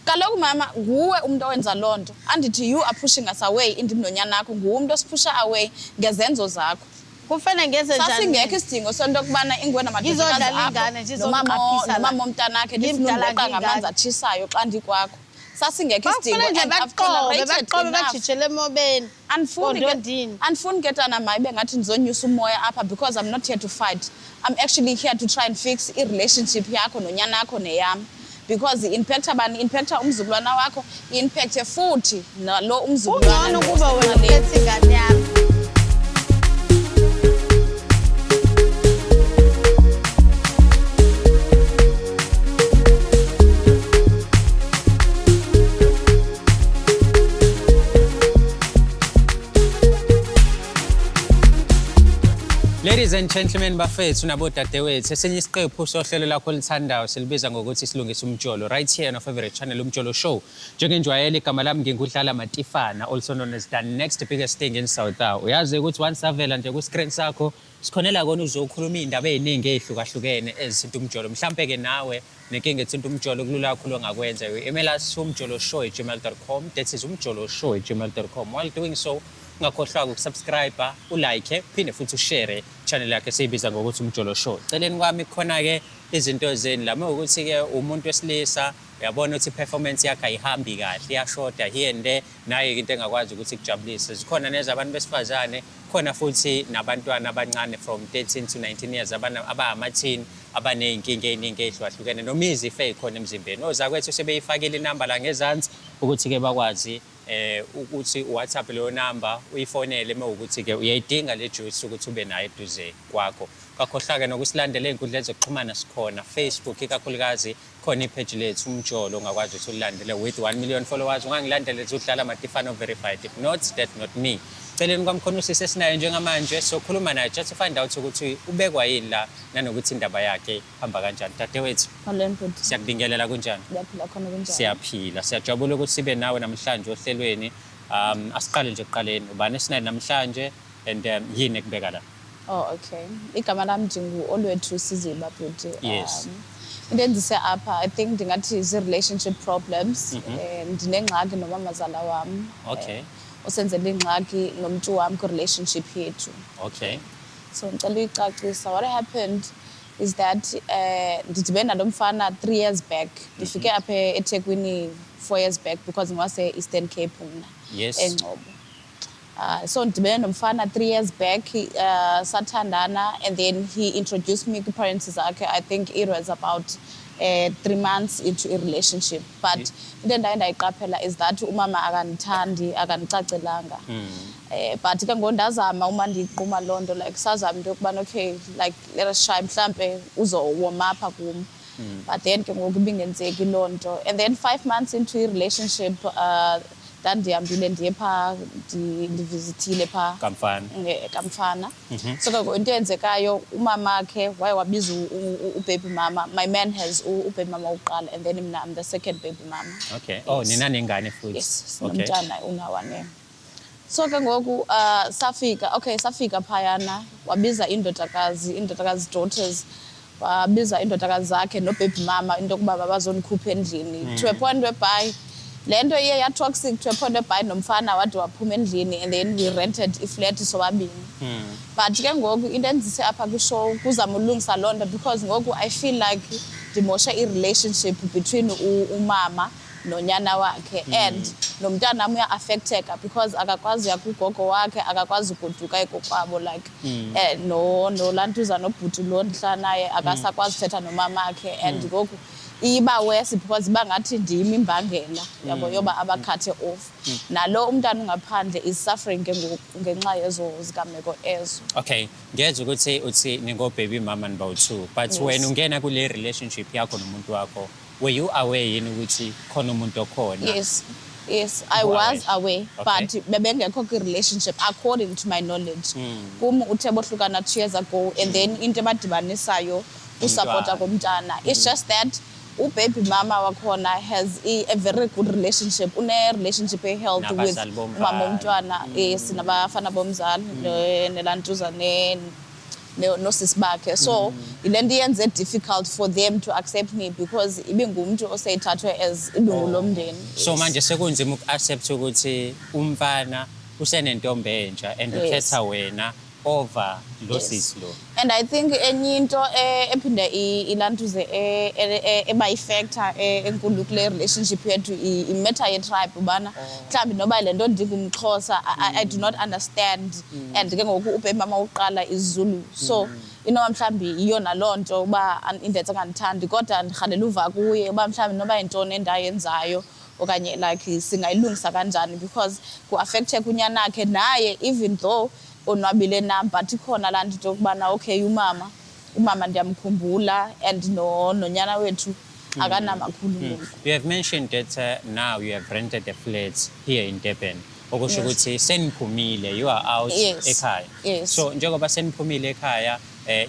Kaloku mama, nguwe umntu owenza loo nto. Andithi you are pushing us away, indim nonyanakho. Nguwe umntu osiphusha away ngezenzo zakho. Kufanele ngenze njani? Sasingekho isidingo sento yokubana inguwe namadodakazi Ngizodlala akho ingane nje, nomama izongiqaphisa la. nomama womntanakhe ndifuna Ngimdala undileqa ngiyingane. ngamanzi atshisayo xa ndikwakho. Sasingekho isidingo Kwakufanele nje and I've baqobe, tolerated baqobe enough. bajijele emobeni. Andifuni ke Bondondini. andifuni ke tana mayibe ngathi ndizonyusa umoya apha because I'm not here to fight. I'm actually here to try and fix i-relationship yakho nonyanakho neyam. Because i-impacta bani? I-impacta umzukulwana wakho, i-impacte futhi nalo umzukulwana Kungcono ukuba wena osebaleni. uphethe ingane yami. Ladies and gentlemen, bafethu nabodadewethu, esinye isiqephu sohlelo lakho olithandayo silibiza ngokuthi Silungisa Umjolo, right here on our favorite channel, Umjolo Show. Njengenjwayelo, igama lami nginguDlala Matifana, also known as the next biggest thing in South Africa. Uyazi ukuthi once avela nje ku-screen sakho, sikhonela kona uzokhuluma iy'ndaba ey'ningi ey'hlukahlukene ezithinta umjolo. Mhlampe-ke nawe nenkinga ethinta umjolo, kulula kakhulu ongakwenza. You email us umjoloshow@gmail.com. That is umjoloshow@gmail.com. While doing so, ungakhohlwa ukusubscribe, ulike, phinde futhi ushare channel yakhe esiyibiza ngokuthi Umjolo Show. Celeni kwami kukhona-ke izinto zeni la mewukuthi-ke umuntu wesilisa uyabona ukuthi i-performance yakhe ayihambi kahle, iyashoda here and there, nayo-ke into engakwazi ukuthi ikujabulise. Zikhona nezabantu besifazane, khona futhi nabantwana abancane from 13 to 19 years abangama-teen abaney'nkinga ey'ningi ey'hlukahlukene noma izifo ey'khona emzimbeni. Ozakwethu sebeyifakile inamba la ngezansi ukuthi-ke bakwazi ukuthi uWhatsApp leyo namba uyifonele uma ukuthi-ke uyayidinga le juice ukuthi ube nayo eduze kwakho. Ungakhohlwa-ke nokusilandela ey'nkundleni zokuxhumana, sikhona Facebook ikakhulukazi, khona ipheji lethu Umjolo ongakwazi ukuthi ulilandele with 1 million followers. Ungangilandela ethi uDlala Matifana verified. If not, that's not me. Celeni kwami khona usisi esinaye njengamanje, sokhuluma naye just to find out ukuthi ubekwa yini la nanokuthi indaba yakhe ihamba kanjani. Dadewethu, Molweni bhuti. siyakubingelela, kunjani? Ngiyaphila, khona kunjani? Siyaphila, siyajabula ukuthi sibe nawe namhlanje ohlelweni. Asiqale nje ekuqaleni, ubani esinaye namhlanje and yini ekubeka la? Oh okay. Igama lami ndingu-Olwethu Siziba bhuti. Into endise apha, I think ndingathi zii-relationship problems. Ndinengxaki nomamazala wam. Osenzela ingxaki nomntu wam kwi-relationship yethu. So ngicela uyicacisa. What happened is that ndidibene nalo mfana 3 years back. Ndifike apha eThekwini 4 years back because ngwase-Eastern Cape mna. ENgcobo. So ndidibene nomfana 3 years back, sathandana, and then he introduced me kwi-parents zakhe. I think it was about 3 months into a relationship. But into endaye ndayiqaphela is that umama akandithandi, akandicacelanga. But ke ngoku ndazama uma ndiyiquma loo nto, like sazama into yokubana okay, like let us try, mhlampe uzowarm up kum. But then ke ngoku ibingenzeki loo nto. And then 5 months into i relationship, ndandihambile ndiye phaa, ndivisithile phaa. Kamfana. Kamfana. So ke ngoku into eyenzekayo, umamakhe waye wabiza ubaby mama. My man has ubaby mama wokuqala, and then mna I'm the second baby mama. Okay. Oh, Yes. nina nengane futhi. Yes, sinomntana unawane. So ke ngoku safika, okay, safika phayana, wabiza indodakazi daughters, wabiza indodakazi zakhe no baby mama into yokuba bazonikhupha endlini. To a point whereby le nto iye ya toxic, to a point whereby nomfana wade waphuma endlini, and then we rented iflat sobabini. But ke ngoku into endizise apha kwi-show kuzama ulungisa loo nto, because ngoku I feel like ndimoshe i-relationship between umama nonyana wakhe, and nomntana wam uya-affecteka because akakwazi uya kugogo wakhe, akakwazi ugoduka ekokwabo, like no nolantuza nobhuti lo ndihlala naye akasakwazi uthetha nomamakhe, and ngoku iba worse because iba ngathi ndim imbangela yabo yoba abakhathe off. Nalo umntana ungaphandle is suffering ke ngoku ngenxa yezo zigameko ezo. Okay, ngiyezwa ukuthi uthi ningo-baby mama nibawu-two, but wena ungena kule relationship yakho nomuntu wakho, were you aware yini ukuthi khona umuntu okhona? Yes, I Ubu was aware. aware, but bebengekho kwi-relationship according to my knowledge. Kum uthe bohlukana 2 years ago, and then into ebadibanisayo usapota Umntwana. komntana. It's just that ubaby mama wakhona has a very good relationship, une-relationship e-healthy with Nabazali bomfana. umama womntwana, yes, nabafana bomzali, nelantuza Nosisi bakhe. So yile nto iyenze difficult for them to accept me because ibingumntu oseyithathwe as ilungu lomndeni. So manje sekunzima uku-accept ukuthi umfana usenentombi entsha and ukhetha wena over lo sisi lo. And I think enye into ephinde ilantuze eba yi-factor enkulu kule relationship yethu, i-matter ye-tribe, ubana mhlawumbi noba le nto ndingumXhosa, I do not understand, and ke ngoku ube mama wokuqala isiZulu, so inoba mhlawumbi yiyo naloo nto uba indenza ngandithandi. Kodwa ndirhalela uva kuye uba mhlawumbi noba yintoni endayenzayo okanye like singayilungisa kanjani, because ku-affecteka unyanakhe naye, even though onwabile nam, but ikhona laa nto, into yokubana okay, umama ndiyamkhumbula and nonyana wethu akanamakhulu ngoku. You have mentioned that now you have rented a flat here in Durban. Okusho ukuthi seniphumile, you are out ekhaya. Yes. So njengoba seniphumile ekhaya,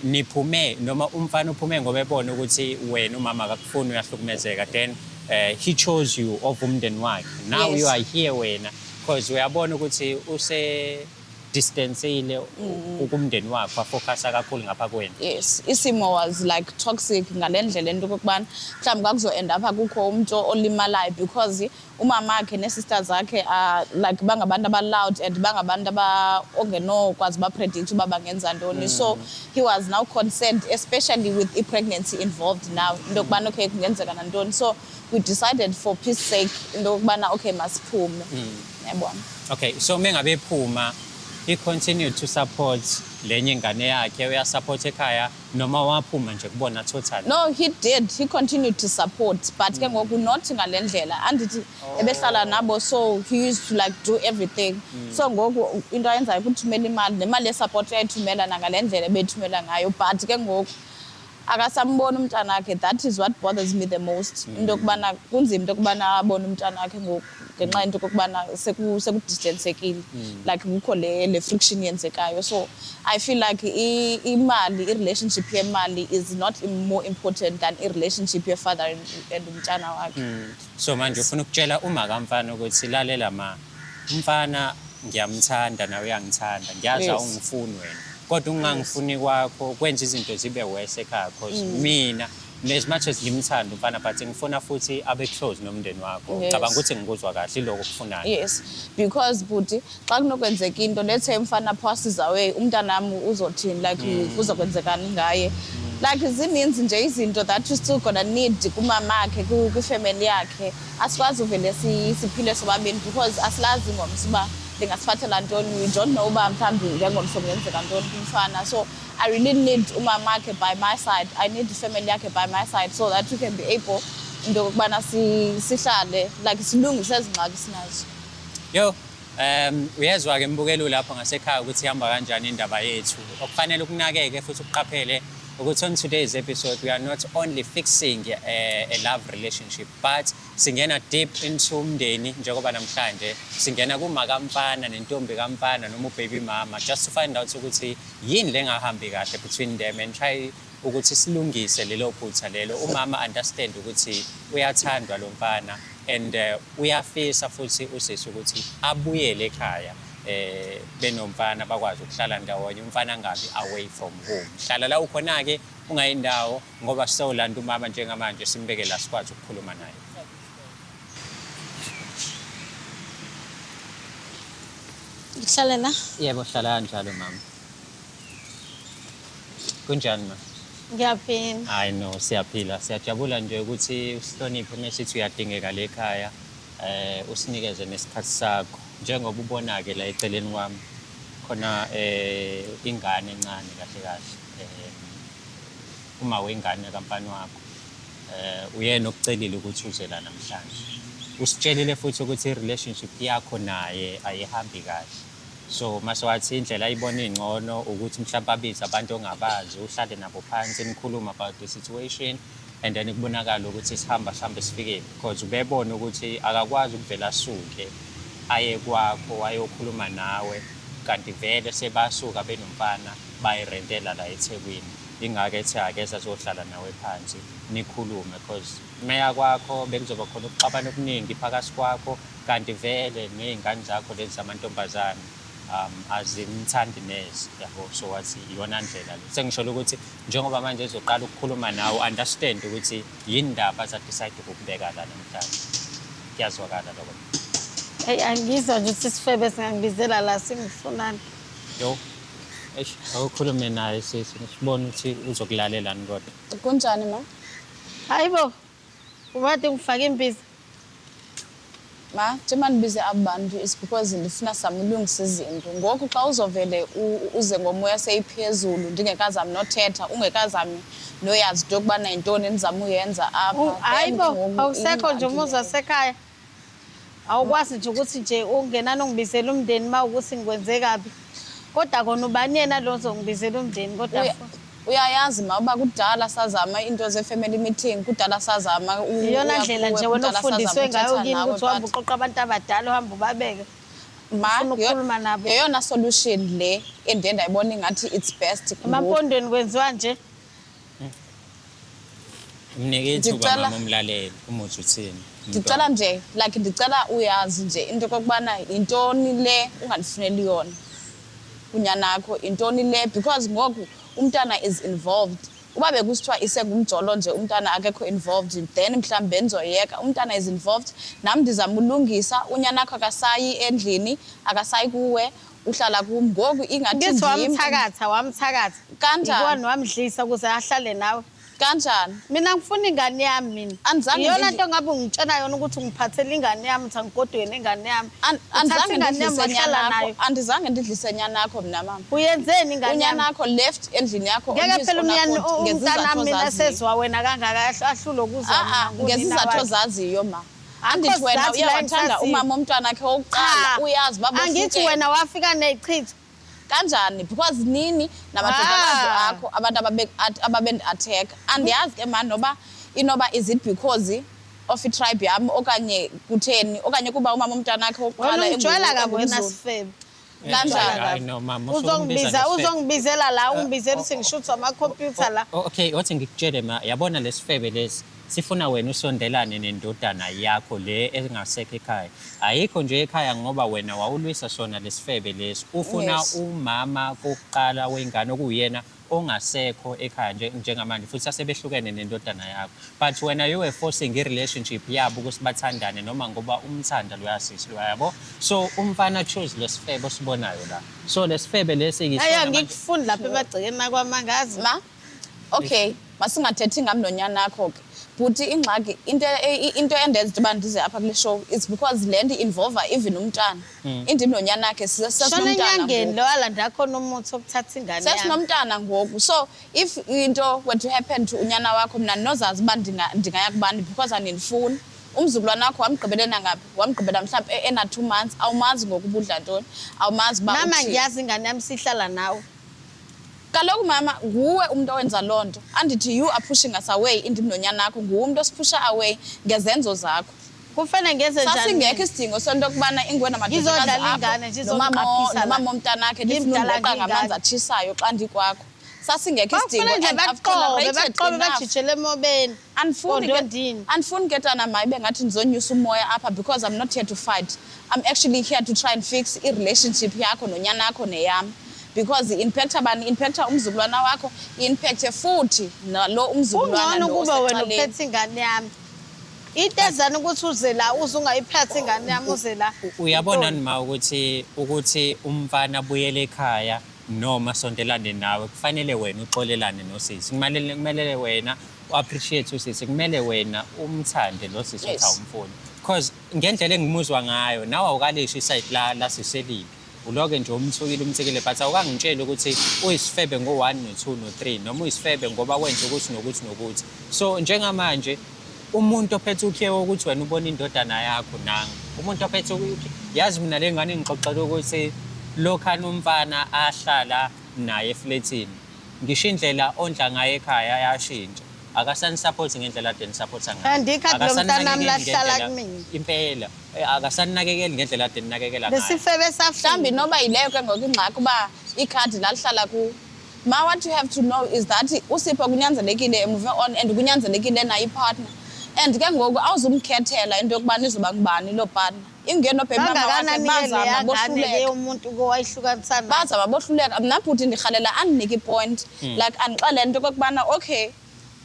niphume noma umfana uphume ngoba ebona ukuthi wena umama akakufuni, uyahlukumezeka, then he chose you over umndeni wakhe. Now you are here wena because uyabona ukuthi use distancile kumndeni wakhe, wafocusa kakhulu ngapha kwena. Yes, isimo was like toxic ngale ndlela into okokubana mhlawumbi kwakuzo-end apha kukho umntu olimalayo, because umamakhe nee-sisters zakhe like bangabantu aba-loud and bangabantu ongenokwazi uba-predict uba bangenza ntoni. So he was now concerned, especially with i-pregnancy involved now, into yokubana okay, kungenzeka nantoni. So we decided for peace sake into yokubana okay, masiphume, yabona. Okay, so mengabe ephuma, he continued to support lenye ingane yakhe, uyasupport ekhaya noma waphuma nje kubona totally? No, he did. He continued to support, but ke ngoku not ngale ndlela. Andithi ebehlala nabo, so he used to like do everything. So ngoku into ayenzayo kuthumela imali, nemali yesupport uyayithumela nangale ndlela ebeyithumela ngayo, but ke ngoku akasamboni umntanakhe. That is what bothers me the most. Into yokubana kunzima into yokubana abone umntanakhe ngoku ngenxa yento yokokubana sekudistansekile. Like kukho le friction yenzekayo. So I feel like imali, i-relationship yemali is not more important than i-relationship ye-father and umntana wakhe. So manje ufuna ukutshela uma kamfana ukuthi, lalela ma, umfana ngiyamthanda, nawe uyangithanda, ngiyazi awungifuni wena, kodwa ungangifuni kwakho kwenza izinto zibe worse ekhaya, cause mina as much as ngimthanda umfana, but ngifuna futhi abe close nomndeni wakho. Cabanga ukuthi ngikuzwa kahle, iloko okufunayo? Yes, because buti, xa kunokwenzeka into, let's say umfana passes away, umntanam uzothini? Like kuzokwenzekani ngaye? Like zininzi nje izinto that you still gonna need kumamakhe, kwifamily yakhe. Asikwazi uvele siphile sobabini because asilazi ingomso uba lingasiphathela ntoni. We don't know uba mhlawumbi ngengomso kungenzeka ntoni kumfana. So I really need umamakhe by my side. I need ifamily yakhe by my side so that we can be able into yokokubana sihlale like silungise ezi ngxaki sinazo. Yo, uyezwa ke mbukelo lapho ngasekhaya ukuthi ihamba kanjani indaba yethu. Okufanele ukunakeke futhi ukuqaphele ukuthi on today's episode we are not only fixing a love relationship, but singena deep into umndeni, njengoba namhlanje singena kuma kamfana nentombi kamfana noma ubaby mama, just to find out ukuthi yini lengahambi kahle between them and try ukuthi silungise lelo phutha lelo. Umama understand ukuthi uyathandwa lo mfana and uyafisa futhi usisi ukuthi abuyele ekhaya benomfana, bakwazi ukuhlala ndawonye, umfana angabi away from home. Hlala la ukhona ke, ungayindawo, ngoba sewulanda umama njengamanje, simbeke la sikwazi ukukhuluma naye. Ngihlale la? Yebo, hlala kanjalo mama. Kunjani ma? Ngiyaphila. Hayi no, siyaphila, siyajabula nje ukuthi usihloniphe mesithi uyadingeka le ekhaya, usinikeze nesikhathi sakho. Njengoba ubona ke la eceleni kwami khona ingane encane kahle kahle, uma wengane kamfana wakho, uyena okucelile ukuthi uze la namhlanje. Usitshelile futhi ukuthi i-relationship yakho naye ayihambi kahle, so mase wathi indlela ayibona ingcono ukuthi mhlawumbe abize abantu ongabazi, uhlale nabo phansi, nikhulume about the situation and then kubonakala ukuthi sihamba sihambe sifike, because ubebona ukuthi akakwazi ukuvela asuke aye kwakho ayokhuluma nawe, kanti vele sebasuka benomfana, bayirentela la eThekwini. Ingake ethi akeze azohlala nawe phansi nikhulume, because meya kwakho bekuzoba khona ukuxabana okuningi phakathi kwakho, kanti vele ney'ngane zakho lezi zamantombazane. Azimthandi neze, yabo. So wathi iyona ndlela le. Sengisholo ukuthi njengoba manje ezoqala ukukhuluma nawe, understand ukuthi yini ndaba aza-decide ukukubeka la namhlanje. Kuyazwakala lokho? Eyi, angizwa nje ukuthi isifebe singangibizela la singifunani. Yo, eish, awukhulume naye sisi, sibone ukuthi uzokulalelani kodwa. Kunjani, ma? Hayi bo, ubade ngifake imbiza. Ma, njengoba ndibize aba bantu is because ndifuna sizame ulungisa izinto. Ngoku xa uzovele uze ngomoya seyiphezulu, ndingekazami nothetha, ungekazami noyazi into yokubana yintoni endizama uyenza apha. Hayi Then bo, ke ngoku awusekho nje ingxaki umuzi leyo. wasekhaya. Awukwazi nje ukuthi nje ungenani ungibizele umndeni uma ukuthi ngikwenze kabi. Kodwa kona ubani yena lo ozongibizela umndeni kodwa futhi. Uyayazi ma uba kudala sazama into ze-family meeting, kudala sazama Iyona uya ndlela kuwe, nje wena kudala ofundiswe sazama ngayo uthetha kini nawe, ukuthi uhambe but uqoqa abantu abadala uhambe ubabeke. Ma, Ufuna ukukhuluma nabo. yeyona solution le endiye ndayibona ingathi it's best ngoku. Emampondweni kwenziwa nje. Mnike ithuba mama umlaleli, umuzwe uthini. Ndicela nje, like ndicela uyazi nje into yokokubana yintoni le ungandifuneli yona kunyanakho, yintoni le, because ngoku umntana is involved. Uba bekusithiwa isengumjolo nje umntana akekho involved, then mhlawumbi bendizoyeka. Umntana is involved, nam ndizama ulungisa. Unyanakho akasayi endlini, akasayi kuwe, uhlala kum. Ngoku ingathi Ngithi ndim wamthakatha, wamthakatha. Kanjani? Ikwani wamdlisa ukuze ahlale nawe. Kanjani? Mina ngifuna ingane yami mina. Andizange Iyona nto ngabe ungitshela yona ukuthi ungiphathele ingane yami, uthi angigoduke nengane yami. Uthatha Andizange ingane yami ndidlise wahlala nyanakho. nayo. Andizange ndidlise nyanakho mna, mama. Uyenzeni ingane yami? Unyanakho left endlini yakho on Ngeke his phela own accord, ngezizathu umntanami mina ozaziyo. sezwa wena kangaka ahlulwe ukuzwa Ah, ah, mina ngunina ngezizathu wakhe. ozaziyo, ma. Akho Andithi wena sizathu la uyawathanda engisaziyo. umama omntwana wakhe wokuqala, Cha. uyazi uba Angithi bohlukene. wena wafika nezichitho. Kanjani? Because nini namadodakazi akho abantu ababendi-attack. Andiyazi ke mani noba inoba is it because of i-tribe yam okanye kutheni, okanye kuba umama omntwana wakhe wokuqala Wena ungijwayela kabi wena engumZulu. sifebe. Kanjani? Hayi, no, mama, usukumbiza Uzongibiza, ngesifebe. uzongibizela la, ungibizela ukuthi ngishuthwa amakhompyutha la. Okay, othi ngikutshele ma, yabona lesifebe lesi sifuna wena usondelane nendodana yakho le engasekho ekhaya. Ayikho nje ekhaya ngoba wena wawulwisa sona lesifebe lesi. Ufuna umama kokuqala wengane okuyena ongasekho ekhaya njengamanje, futhi asebehlukene nendodana yakho. But wena you were forcing i-relationship yabo ukuthi bathandane noma ngoba umthanda loya sisi loya, yabo. So umfana choose lesifebe osibonayo la. So lesifebe lesi Ayo, ngisona manje. angikufundi lapha emagcekeni akwamangazi. Ma, okay, masingathethi ngam nonyana wakho ke. Bhuti, ingxaki, into endenza into yoba ndize apha kule show is because le nto involva even umntana. Indim nonyana wakhe, Shona sesinomntana enyangeni ngoku. lo alanda khona umuthi wokuthatha ingane yami. Sesinomntana ngoku. So if into were to happen to unyana wakho, mna ndinozazi uba ndingaya kubani because andindifuni. Umzukulwana wakho wamgqibele nangaphi? Wamgqibela mhlawumbi ena 2 months. Awumazi ngoku uba udla ntoni. Awumazi uba Mama, uthini. ngiyazi ingane yami sihlala nawe. Kaloku mama, nguwe umuntu owenza loo nto. Andithi you are pushing us away, indim nonyana wakho. Nguwe umuntu osiphusha away ngezenzo zakho. Kufanele ngenze njani? Sasingekho isidingo sento yokubana inguwe namadodakazi Ngizodlala akho ingane nje, izongiqaphisa la. nomama omntanakhe ndifuna Ngimdala undileqa ngiyingane. ngamanzi atshisayo xa ndikwakho. Sasingekho isidingo Bakufanele nje and I've baqobe, tolerated baqobe, enough. bajijele emobeni. Andifuni ke, Ondondini. andifuni ke tana ma ibe ngathi ndizonyusa umoya apha because I'm not here to fight. I'm actually here to try and fix i-relationship yakho nonyana wakho neyam. Because i-impacta bani? I-impacta umzukulwana wakho, i-impacte futhi nalo umzukulwana Kungcono lo ukuba wena osecaleni. uphethe ingane yami. Into ezana ukuthi uze la, uze ungayiphathi ingane yami uze la. Uyabona ma ukuthi umfana abuyele ekhaya noma sondelane nawe, kufanele wena uxolelane nosisi. Kumele wena u-appreciate usisi, kumele wena umthande lo sisi uthi awumfuni. Because ngendlela engimuzwa ngayo, nawe awukalisho iside la siselibi. Uloke nje umthukile, umthukile, but awukangitsheli ukuthi uyisifebe ngo-1 no-2 no-3, noma uyisifebe ngoba wenza ukuthi nokuthi nokuthi. So njengamanje umuntu ophethe ukhiye wokuthi wena ubona indodana yakho nanga. Umuntu ophethe ukhiye, yazi mina le ngane ngixoxela ukuthi lokhana umfana ahlala naye efletini, ngisho indlela ondla ngayo ekhaya yashintsha. Akasanisupport ngendlela ade nisupporta ngayo. And ikhadi lomntanami Akasanakekeli lahlala ngendlela kumina. Impela. Akasanakekeli ngendlela ade ninakekela ngayo. Lesifebe safika. Mhlawumbi noba yileyo ke ngoku ingxaki uba ikhadi lalihlala ku. Ma, what you have to know is that uSipho kunyanzelekile move on and kunyanzelekile naye ipartner. And ke ngoku awuzumkhethela into yokubana izoba ngubani loo partner. Inguye nobhebi mama wakhe Kangakanani ke bazama leya ngane le bohluleka. yomuntu kowayihlukanisa naye? Bazama bohluleka. Mna bhuti ndirhalela andinike i-point. Like andixelele into okokubana okay,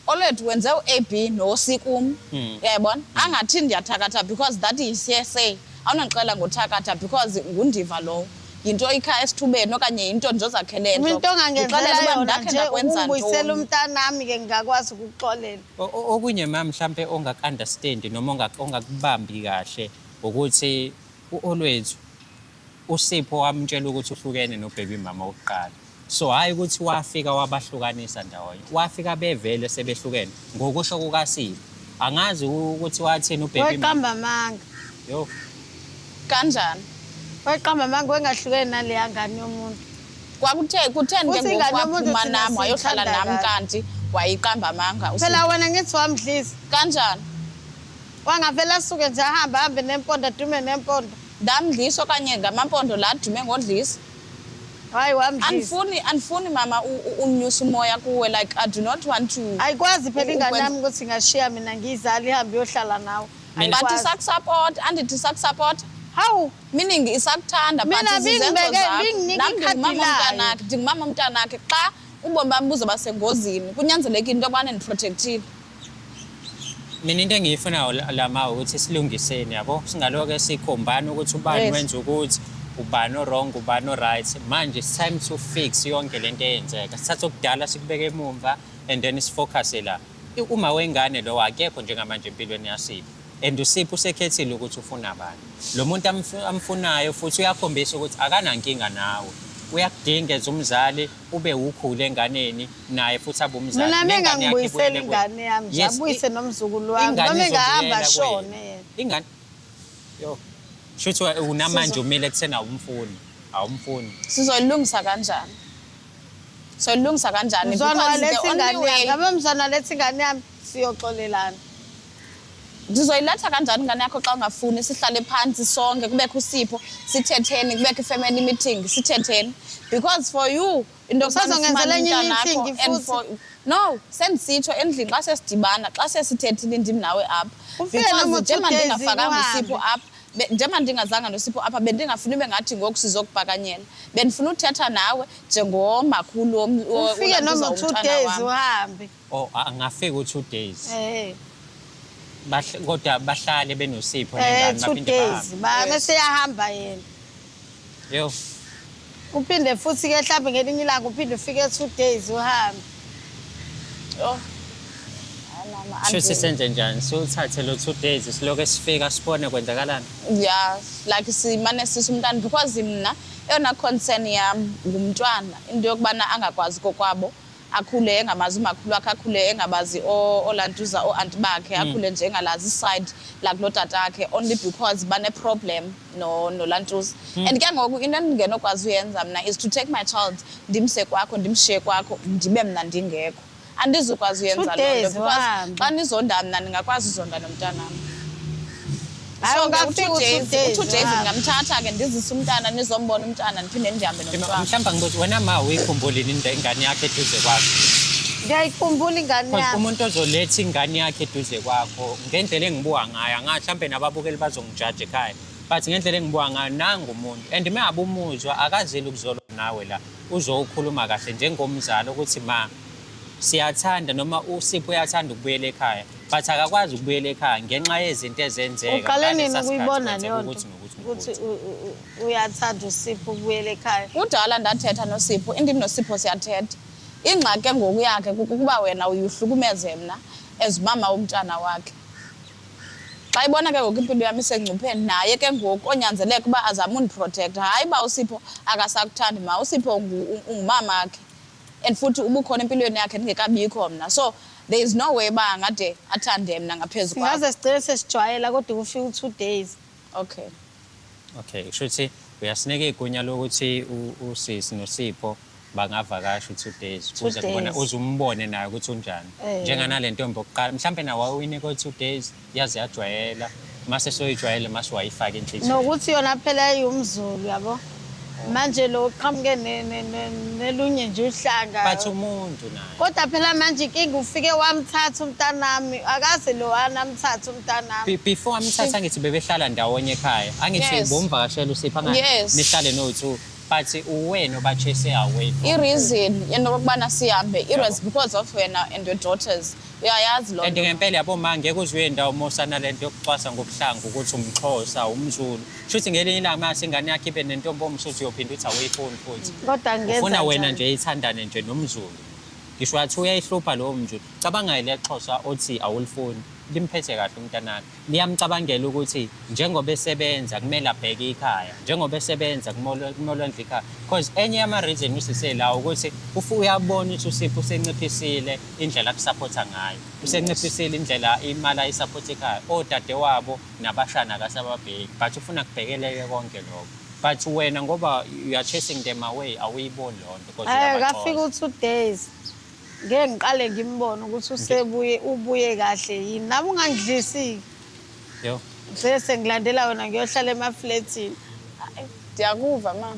Olwethu wenze u-A B no-C kum. Uyayibona? Angathi ndiyathakatha because that is hearsay. Awunondixelela ngothakatha because ngundiva lowo. Yinto ikha esithubeni okanye yinto nje ozakhele Mina entloko. into ongangenzela Ndixelele uba yona ndakhe nje ndakwenza ukungibuyisela ntoni. umntanami ke ngingakwazi ukukuxolela. Okunye ma mhlampe ongaku-understand noma ongakubambi kahle ukuthi u-Olwethu uSipho wamtshela ukuthi uhlukene nobaby mama wokuqala. So hhayi ukuthi wafika wabahlukanisa ndawonye, wafika bevele sebehlukene ngokusho kukaSipho. Angazi ukuthi wathini ubaby mama. Weqamba amanga. Yo. Kanjani? Weqamba amanga wengahlukene naleya ngane yomuntu. Kwakuthe kutheni ke Futhi ngoku ingane yomuntu waphuma thina nami wayohlala siyithanda nami kabi. kanti wayiqamba amanga Phela uSipho. wena ngithi wamdlisa. Kanjani? Wangavele asuke nje ahambe ahambe nempondo adume nempondo. Ndamdlisa okanye ngamampondo la adume ngodlisa. Hayi wamdlisa. Andifuni mama unyusa umoya kuwe, like I do not want to. Ayikwazi phela ingane Ukwenza- yami ukuthi ingashiya mina ngiyizali ihambe iyohlala nawe. Mina- But Ayikwazi. isakusupport, andithi isakusupport. Hawu, Meaning isakuthanda but Mina zizenzo zakho. binginika Nam ikhadi ndingumama layo. womntanakhe, ndingumama womntanakhe. Xa ubomi bam buzoba sengozini, kunyanzelekile into yokubana ndiprotectile. Mina into engiyifunayo lama ukuthi silungiseni yabo, singaloke sikhombana ukuthi ubani wenza ukuthi ubani o-wrong, ubani o-right. Manje it's time to fix yonke lento eyenzeka. Sithathe okudala sikubeke emumva and then sifocuse la. Uma wengane lo akekho njengamanje empilweni yaSipho. And uSipho usekhethile ukuthi ufuna bani. Lo muntu amfunayo futhi uyakhombisa ukuthi akanankinga nawe. Uyakudinga as umzali ube ukhule enganeni naye futhi abe umzali. Mina Nengane yakhe mengangibuyisela ibuyele kuye. ingane yami nje, Yes, abuyise nomzukulu wami. ingane Noma engahamba izobuyela ashone kuye. yena. Ingane yo. Shuthi unamanje umile kuthena awumfuni. Awumfuni. Sizoyilungisa kanjani? Soyilungisa kanjani? Mzwana Because the waletha only ingane yami. way Ngabe mzwana waletha ingane yami siyoxolelana. Ndizoyiletha kanjani ingane yakho xa ungafuni sihlale phansi sonke kubekho uSipho sithetheni kubekho i-family meeting sithetheni, because for you into yokubana Usazongenzela ufumane enye umntanakho i-meeting and futhi? for no, sendisitsho endlini xa sesidibana xa sesithethile ndim nawe apha. Ufike Because noma two njengoba days ndingafakanga uhambe. uSipho apha, njengoba ndingazanga noSipho apha, bendingafuni ube ngathi ngoku sizokubhakanyela. Bendifuna uthetha nawe njengomakhulu Ufike olantuza noma 2 umntana days wam. uhambe. Oh, angafika u2 days. Kodwa bahlale benoSipho nengane 2 baphinde days. bahambe. Bese yahamba yena. Yo. Uphinde futhi ke mhlambe ngelinye ilanga uphinde ufike 2 days uhambe. Oh. Hayi mama, Shuthi senze njani? Siwuthathe lo 2 days siloke sifika sibone kwenzakalani. Yeah, like simane sisa umntana because mna eyona concern yam ngumntwana, into yokubana angakwazi kokwabo, akhule engamazi umakhulu wakhe, akhule engabazi olantuza ooanti bakhe, akhule nje engalazi iside lakulo tatakhe only because bane-problem nolantuza. And ke ngoku into endingenokwazi uyenza mna is to take my child ndimse kwakho, ndimshiye kwakho, ndibe mna ndingekho. Andizukwazi uyenza Two loo nto days, because uhambe. xa nizonda mna ndingakwazi uzonda nomntanam. Hayi, So ke ungafika u-two u-two days, days, u-2 days uhambe. ndingamthatha ke ndizise umntana, nizombona umntana, ndiphinde ndihambe nomntwana. Mhlawumbe ngibuze wena ma uyikhumbulile ingane yakhe eduze kwakho? Ngiyayikhumbula ingane Because yami. umuntu ozoletha ingane yakhe eduze kwakho ngendlela engibuka ngayo, angazi mhlawumbe nababukeli bazongijaja ekhaya, but ngendlela engibuka ngayo nangu umuntu and uma ngabe umuzwa akazeli ukuzolwa nawe la, uzokhuluma kahle njengomzali ukuthi ma siyathanda noma uSipho uyathanda ukubuyela ekhaya, but akakwazi ukubuyela ekhaya ngenxa yezinto ezenzeka. Uqale nini ngalesa sikhathi ukuyibona kwenzeka leyo nto? ukuthi nokuthi Ukuthi nokuthi. uyathanda uSipho ukubuyela ekhaya. Kudala ndathetha noSipho, indim noSipho siyathetha. Ingxaki ke ngoku yakhe kukuba wena uye uhlukumeze mna as umama womntana wakhe. Xa ibona ke ngoku impilo yam isengcupheni, naye ke ngoku onyanzeleka uba azame undiprotecta. Hayi uba uSipho akasakuthandi ma, uSipho ungumamakhe. And futhi ubukhona empilweni yakhe ndingekabikho mna. So there is no way uba angade athande mna ngaphezu kwakho. Singaze sigcine sesijwayela kodwa kufika u-2 days. Okay. Okay, kusho ukuthi uyasinika igunya lokuthi usisi noSipho bangavakasha u-2 days. 2 Uze kubona, days. uze umbone naye ukuthi unjani. Njenganale ntombi yokuqala, mhlambe nawe wawuyinika u-2 days, yaze yajwayela. Mase soyijwayele, mase wayifaka enhliziyweni. Nokuthi yona phela iwumZulu, yabo. Manje lo qhamuke nelunye nje uhlanga. But umuntu naye. Kodwa phela manje inkinga ufike wamthatha umntanami, akaze lowana amthathe umntanami. Before amthatha angithi bebehlala ndawonye ekhaya. Angithi bomvakashela uSipho angathi nihlale no-two. But uwena oba-chase away from I-reason yento okokubana sihambe, it was because of wena and your daughters. Uyayazi loo And nto. Ngempela yabo ma, ngeke uze uye ndawo uma usanalento yokucwasa ngobuhlanga ukuthi umXhosa, umZulu. Shuthi ngelinye ilanga mase ingane yakho ibe nentombi omSuthu, uyophinda uthi awuyifuni futhi. Kodwa ngenza Ufuna wena njani? nje ithandane nje nomZulu. Ngisho wathi uyayihlupha lowo mZulu. Cabanga le Xhosa othi awulifuni. Limphethe kahle umntanakhe. Liyamcabangela ukuthi njengoba esebenza kumele abheke ikhaya. Njengoba esebenza kumele ondle ikhaya. Because enye yama-reason usise la ukuthi uyabona ukuthi uSipho usenciphisile indlela akusapotha ngayo. Usenciphisile indlela imali ayisapotha ekhaya. Odadewabo nabashana akasababheki. But ufuna kubhekeleke konke lokho. But wena ngoba you are chasing them away, awuyiboni leyo nto because Hayi, uyabaxosha. akafika u-2 days. Ngeke ngiqale ngimbone ukuthi usebuye, ubuye kahle yini. Nami ungangidlisi. Yo. Bese ngilandela wena ngiyohlala emafletini. Ndiyakuva mama,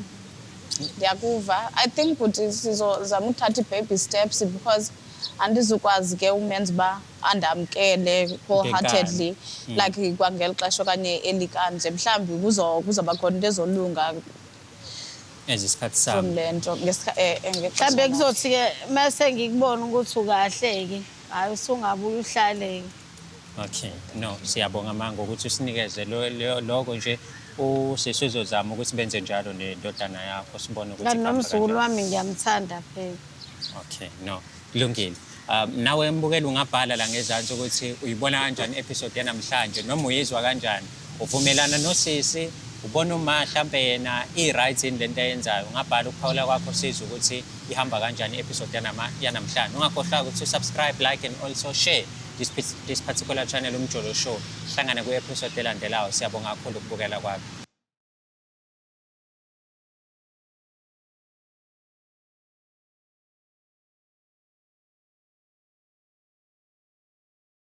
ndiyakuva. I think bhuti sizozama ukuthatha i-baby steps because andizukwazi ke umenza uba andamkele wholeheartedly like kwangeli xesha okanye elikanje. Mhlawumbi kuzoba khona into ezolunga As isikhathi from sami. Le nto ngexesha Mhlawumbe lakhe. Kuzothi-ke mase ngikubona ukuthi ukahle-ke, hhayi, usungabuye uhlale-ke. Okay, no, siyabonga ma ngokuthi usinikeze lokho nje. Usisi uzozama ukuthi benze njalo nendodana yakho, sibone ukuthi Kanti kuhamba nomzukulu kanjani. Wami ngiyamthanda phela. Okay, no, kulungile. Nawe mbukeli ungabhala la ngezansi ukuthi uyibona kanjani episode yanamhlanje noma uyizwa kanjani. Uvumelana nosisi, ubona uma mhlambe yena i-right yini lento ayenzayo. Ungabhala ukuphawula kwakho sizwe ukuthi ihamba kanjani i-episode yanamhlanje. Ungakhohlwa ukuthi usubscribe, like and also share this particular channel, Umjolo Show. Hlangane kwi-episode elandelayo. Siyabonga kakhulu ukubukela kwakho.